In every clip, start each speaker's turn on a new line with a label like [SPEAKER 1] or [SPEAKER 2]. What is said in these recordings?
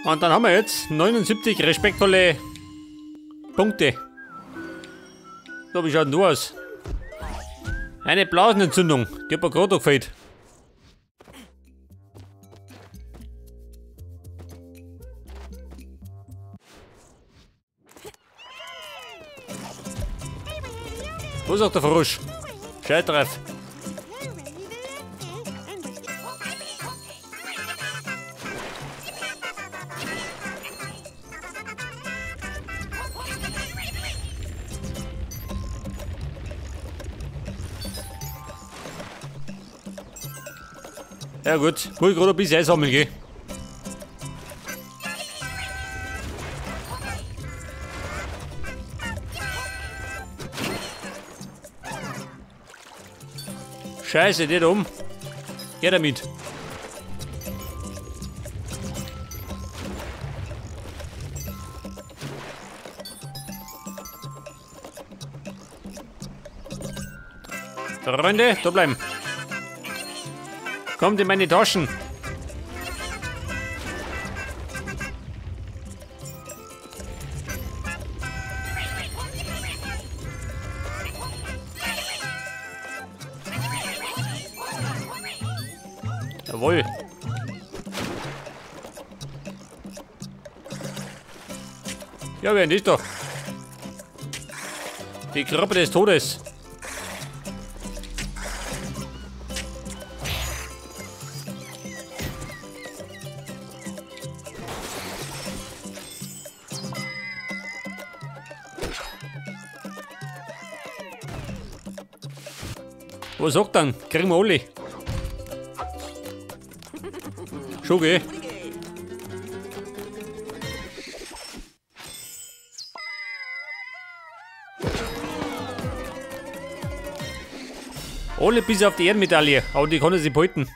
[SPEAKER 1] Und dann haben wir jetzt 79 respektvolle Punkte. So, wie schaut denn du aus? Eine Blasenentzündung, die hat mir gerade gefällt. Wo ist auch der Frosch? Scheiß drauf. Ja gut, muss ich gerade ein bisschen einsammeln gehen. Scheiße, nicht um. Geh damit. Freunde, da bleiben. Kommt in meine Taschen. Jawohl. Ja, wer ist doch? Die Krabbe des Todes. Was sagt dann? Kriegen wir alle. Schon geh. Alle bis auf die Ehrenmedaille, aber die kann er sich behalten.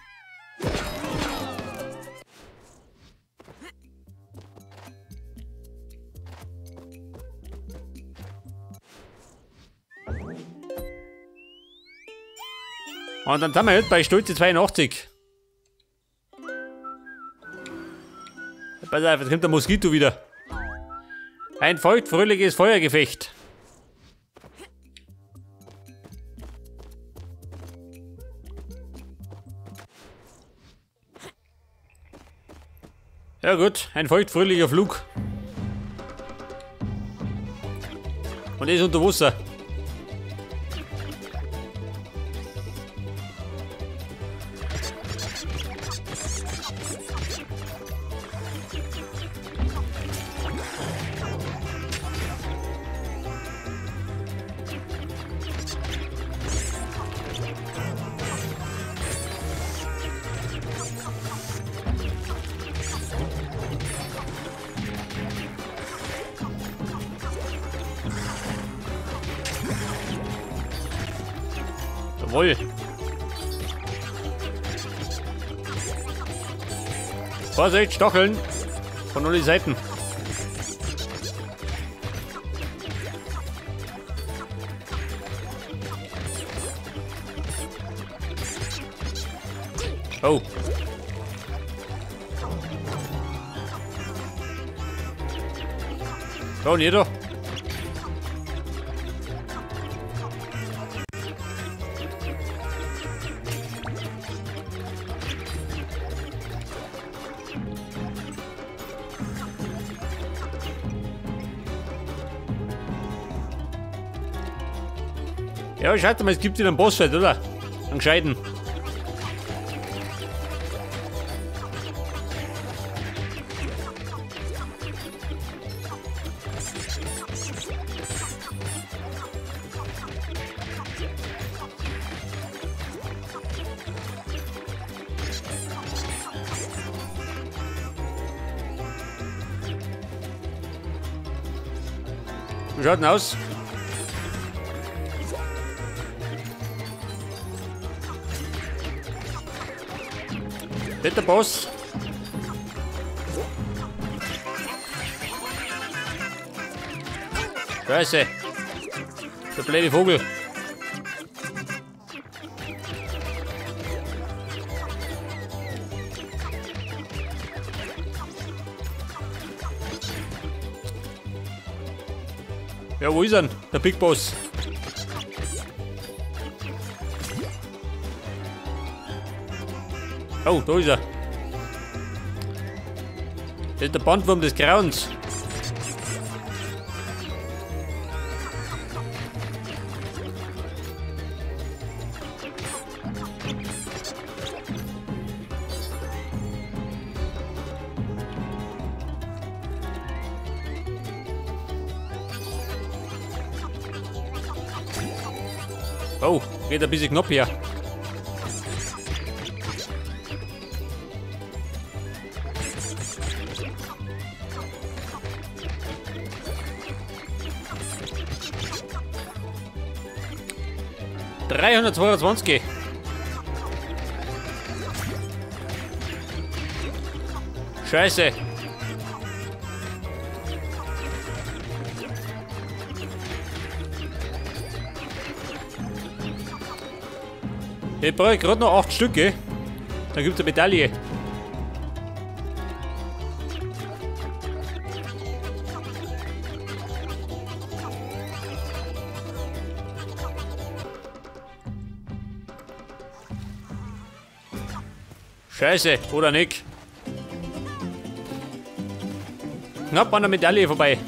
[SPEAKER 1] Und dann sind wir jetzt bei Stolze 82. Pass auf, jetzt kommt der Moskito wieder. Ein feuchtfröhliches Feuergefecht. Ja gut, ein feuchtfröhlicher Flug. Und ist unter Wasser. Jawohl. Vorsicht, Stacheln von allen Seiten. Oh. So, und jeder. Ja, schaut mal, es gibt wieder einen Bossfight, oder? Einen gescheiten. Wie schaut denn aus? Bitte, Boss. Scheiße. Der blöde Vogel. Ja, wo ist er denn? Der Big Boss. Oh, da ist er. Das ist der Bandwurm des Grauens. Oh, geht ein bisschen knapp hier. ...322. Scheiße. Ich brauche gerade noch 8 Stücke. Dann gibt es eine Medaille. Scheiße, oder nicht? Knapp an der Medaille vorbei.